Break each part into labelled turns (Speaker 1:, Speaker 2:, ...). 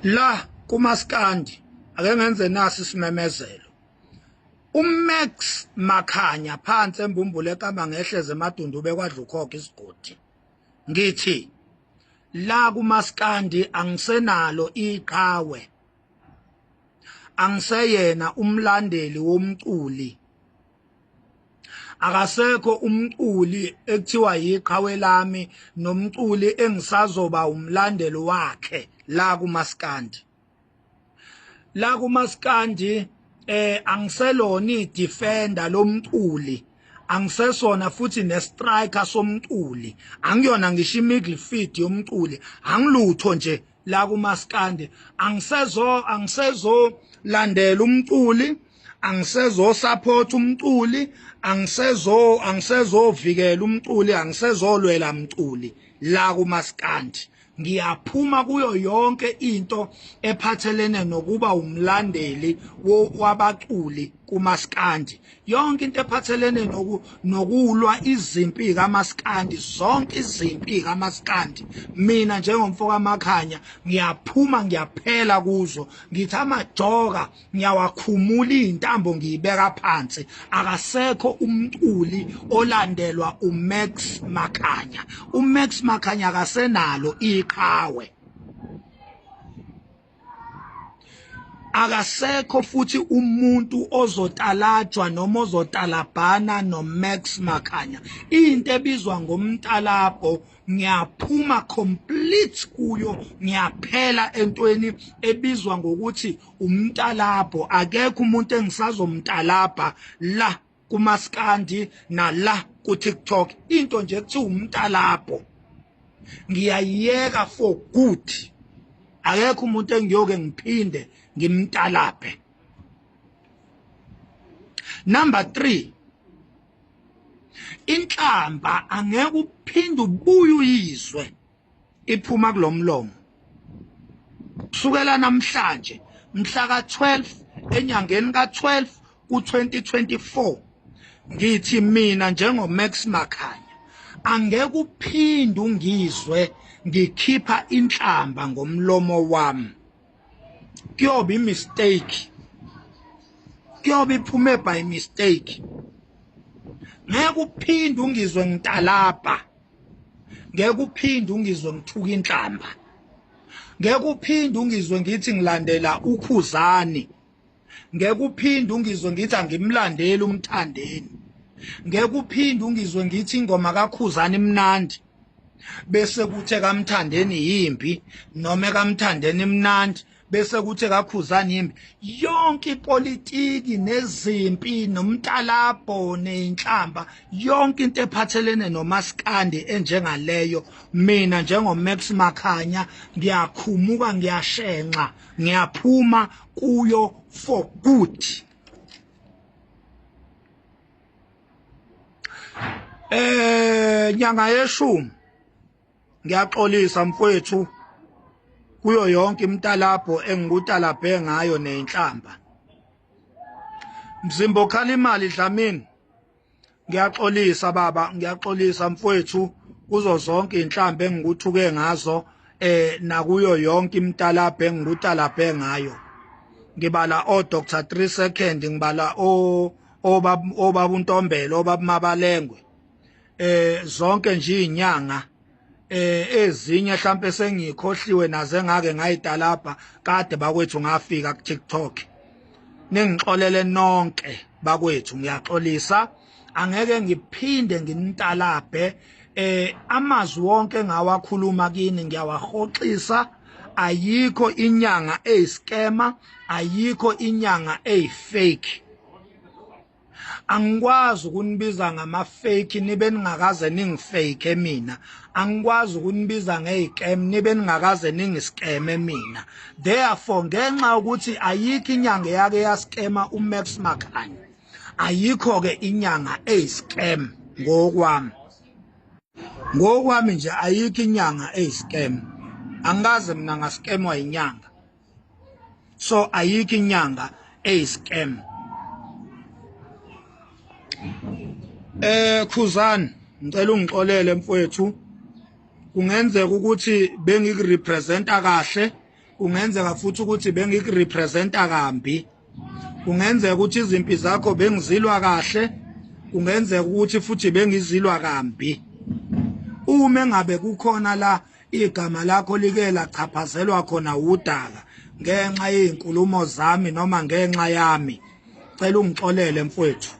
Speaker 1: La kumaskandi ake ngenze nasi isimemezelo. UMax Makhanya phansi embumbulu ekamba ngehleze emadundube kwadlukhokha isigodi. Ngithi la kumaskandi angisenalo iqhawe. Angiseyena umlandeli womculi. Akasekho umculi ekuthiwa yiqhawe lami nomculi engisazoba umlandeli wakhe la kumaskandi. La kumaskandi angiselona idefender lomculi, angisesona futhi nestriker somculi, angiyona ngisho imiddle feed yomculi, angilutho nje la kumaskandi. Angisezo landela umculi, angisezo support umculi, angisezovikela umculi, angisezolwela mculi la kumaskandi. Ngiyaphuma kuyo yonke into ephathelene nokuba umlandeli wabaculi kumaskandi, yonke into ephathelene nokulwa izimpi kaMaskandi, zonke izimpi kaMaskandi mina njengomfo kaMakhanya ngiyaphuma, ngiyaphela kuzo. Ngithi amajoka ngiyawakhumula izintambo ngiyibeka phansi. Akasekho umculi olandelwa uMax Makhanya. UMax Makhanya akasenalo iqhawe, akasekho futhi umuntu ozotalajwa noma ozotalabhana noMax Makhanya. Into ebizwa ngomtalabho ngiyaphuma complete kuyo, ngiyaphela entweni ebizwa ngokuthi umtalabho. Akekho umuntu engisazomtalabha la kumaskandi nala ku TikTok. Into nje ekuthiwa umtalabho ngiyayiyeka for good. Akekho umuntu engiyoke ngiphinde ngimtalabhe. Number 3, inhlamba angeke uphinde ubuye uyizwe iphuma kulomlomo. Kusukela namhlanje mhla ka-12 enyangeni ka-12 ku-2024, ngithi mina njengoMax Makhanya angeke uphinde ungizwe ngikhipha inhlamba ngomlomo wami. Kuyoba imistake, kuyoba iphume by mistake. Ngeke uphinde ungizwe ngitalabha, ngeke uphinde ungizwe ngithuka inhlamba, ngeke uphinde ungizwe ngithi ngilandela uKhuzani, ngeke uphinde ungizwe ngithi angimlandeli uMthandeni, ngeke uphinde ungizwe ngithi ingoma kaKhuzani imnandi bese kuthe kaMthandeni yimbi, noma kaMthandeni imnandi bese kuthe kaKhuzani yimbi. Yonke ipolitiki nezimpi nomtalabho nezinhlamba, yonke into ephathelene nomaskandi enjengaleyo, mina njengoMax Makhanya ngiyakhumuka, ngiyashenxa, ngiyaphuma kuyo for good. Nyanga yeshumi ngiyaxolisa mfowethu kuyo yonke imitalabho engikutalabhe ngayo nezinhlamba. Mzimba okhala imali Dlamini, ngiyaxolisa baba, ngiyaxolisa mfowethu kuzo zonke inhlamba engikuthuke ngazo nakuyo yonke imitalabho engikutalabhe ngayo. Ngibala o Dr 3 second, ngibala o obaba uNtombela, obaba Mabalengwe, zonke nje izinyanga, ezinye mhlambe sengikhohliwe naze ngake ngayitalabha kade bakwethu ngafika ku TikTok. Ningixolele nonke bakwethu, ngiyaxolisa, angeke ngiphinde nginitalabhe. Amazwi wonke engawakhuluma kini ngiyawahoxisa. Ayikho inyanga eyiskema, ayikho inyanga eyifake. Angikwazi ukunibiza ngama-fake nibe ningakaze ningifake mina, angikwazi ukunibiza ngeyikem nibe ningakaze ningiskeme mina. Therefore, ngenxa yokuthi ayikho inyanga eyake yaskema uMax Makhanya, ayikho-ke inyanga eyiscam ngokwami. Ngokwami nje ayikho inyanga eyiscam, angikaze mina ngaskemwa inyanga, so ayikho inyanga eyiscam. Khuzani, ngicela ungixolele mfowethu, kungenzeka ukuthi bengikurepresenta kahle Kungenzeka futhi ukuthi bengikurepresenta kambi. Kungenzeka ukuthi izimpi zakho bengizilwa kahle, kungenzeka ukuthi futhi bengizilwa kambi. Uma engabe kukhona la igama lakho like lachaphazelwa khona udaka ngenxa yezinkulumo zami noma ngenxa yami, cela ungixolele mfowethu.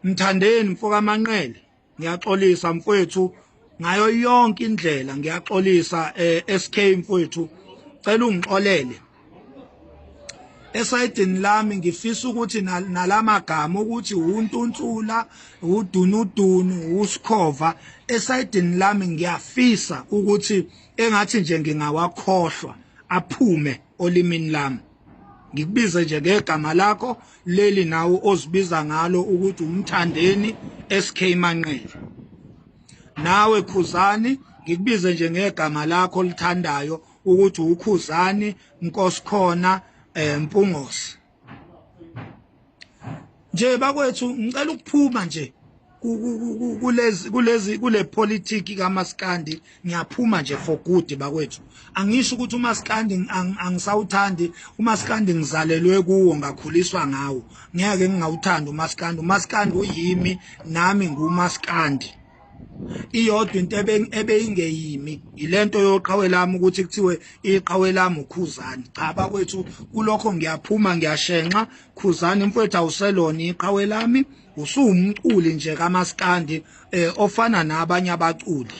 Speaker 1: Mthandeni mfoka Manqele, ngiyaxolisa mfowethu ngayo yonke indlela, ngiyaxolisa SK mfowethu, cela ungixolele. Esayidini lami ngifisa ukuthi nalamagama ukuthi untuntsula, udunudunu, usikhova, esayidini lami ngiyafisa ukuthi engathi nje ngingawakhohlwa aphume olimini lami. Ngikubize nje ngegama lakho leli nawe ozibiza ngalo ukuthi uMthandeni SK Manqele. Nawe Khuzani ngikubize nje ngegama lakho olithandayo ukuthi uKhuzani Nkosikhona Mpungose. Nje bakwethu ngicela ukuphuma nje kulezi kule politiki kaMaskandi, ngiyaphuma nje for good bakwethu. Angisho ukuthi uMaskandi angisawuthandi, uMaskandi ngizalelwe kuwo, ngakhuliswa ngawo, ngeke ngingawuthandi uMaskandi. uMaskandi uyimi, nami nguMaskandi. Iyodwa into ebeyingeyimi ilento yoqhawe lami ukuthi kuthiwe iqhawe lami uKhuzani. Cha bakwethu, kulokho ngiyaphuma ngiyashenxa. Khuzani mfowethu, awuselona iqhawe lami, usuwumculi nje kaMaskandi ofana nabanye abaculi.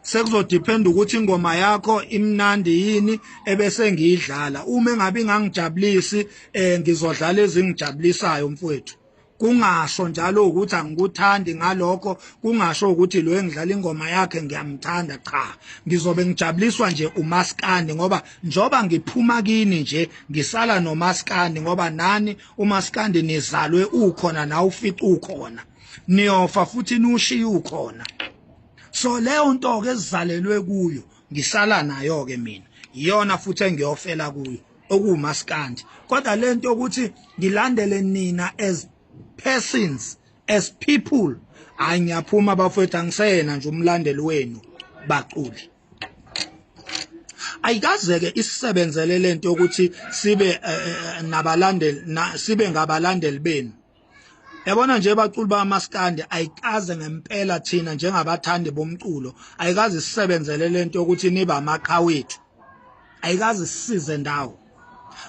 Speaker 1: Sekuzodependa ukuthi ingoma yakho imnandi yini ebese ngiyidlala. Uma engabe ingangijabulisi, ngizodlala ezingijabulisayo mfowethu. Kungasho njalo ukuthi angikuthandi ngalokho, kungasho ukuthi lo engidlala ingoma yakhe ngiyamthanda. Cha, ngizobe ngijabuliswa nje uMaskandi, ngoba njoba ngiphuma kini nje ngisala noMaskandi, ngoba nani uMaskandi nizalwe ukhona, nawe ufica ukhona, niyofa futhi niwushiye ukhona. So leyo nto ke ezizalelwe kuyo ngisala nayo ke mina, iyona futhi engiyofela kuyo okuwuMaskandi. Kodwa lento yokuthi ngilandele nina as persons, as people, hayi ngiyaphuma bafowethu, angiseyena nje umlandeli wenu baculi. Ayikaze-ke isisebenzele lento yokuthi sibe nabalandeli, sibe ngabalandeli benu. Yabona nje baculi bamaskandi, ayikaze ngempela thina njengabathandi bomculo ayikaze isisebenzele lento yokuthi nibe amaqhawe ethu, ayikaze sisize ndawo.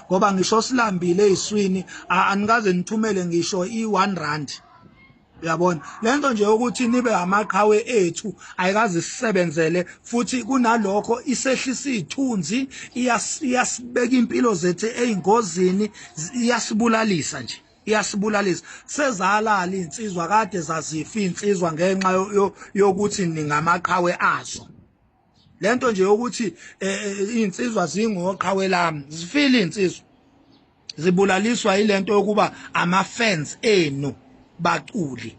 Speaker 1: Ngoba ngisho silambile eziswini anikaze nithumele ngisho i1 rand. Uyabona lento nje yokuthi nibe amaqhawe ethu ayikaze sisebenzele, futhi kunalokho isehlisa ithunzi, iyasibeka impilo zethu eyingozini, iyasibulalisa nje, iyasibulalisa. Sezalala insizwa kade zazifa insizwa ngenxa yokuthi ningamaqhawe azo. Lento nje yokuthi insizwa zingoqhawe lami, zifile insizwa, zibulaliswa ilento yokuba ama fans enu baculi.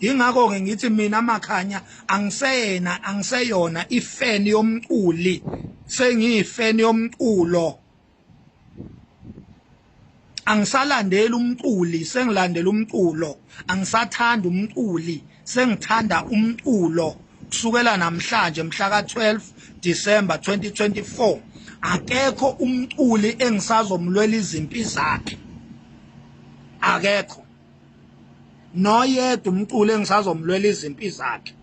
Speaker 1: Ingakho ke ngithi mina Makhanya angiseyena, angiseyona ifan yomculi, sengiyifan yomculo. Angisalandeli umculi, sengilandela umculo. Angisathanda umculi, sengithanda umculo. Kusukela namhlanje mhla ka-12 December 2024, akekho umculi engisazomlwela izimpi zakhe, akekho noyedwa umculi engisazomlwela izimpi zakhe.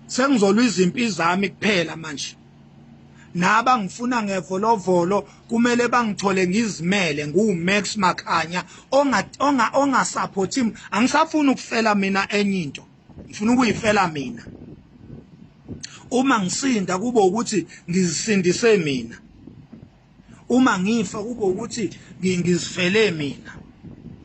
Speaker 1: Sengizolwa izimpi zami kuphela manje. Naba ngifuna ngevolovolo kumele bangithole ngizimele, nguMax Makhanya onga support. Angisafuni ukufela mina enye into, ngifuna ukuyifela mina. Uma ngisinda kube ukuthi ngizisindise mina, uma ngifa kube ukuthi ngizifele mina.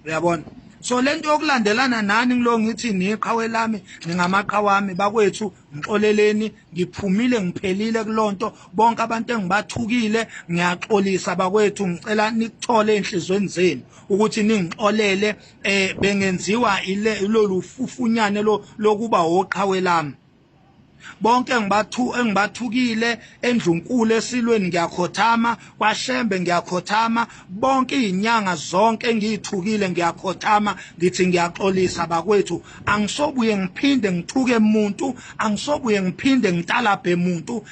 Speaker 1: Uyabona, so lento yokulandelana nani ngilo ngithi niqhawe lami, ningamaqhawe ami bakwethu, ngixoleleni, ngiphumile, ngiphelile kulonto. Bonke abantu engibathukile ngiyaxolisa bakwethu, ngicela nikuthole enhlizweni zenu ukuthi ningixolele. Bengenziwa ile lolu fufunyane lo lokuba oqhawe lami. Bonke engibathukile endlunkulu esilweni ngiyakhothama, kwaShembe ngiyakhothama, bonke izinyanga zonke engiyithukile ngiyakhothama, ngithi ngiyaxolisa bakwethu, angisobuye ngiphinde ngithuke muntu, angisobuye ngiphinde ngitalabhe muntu.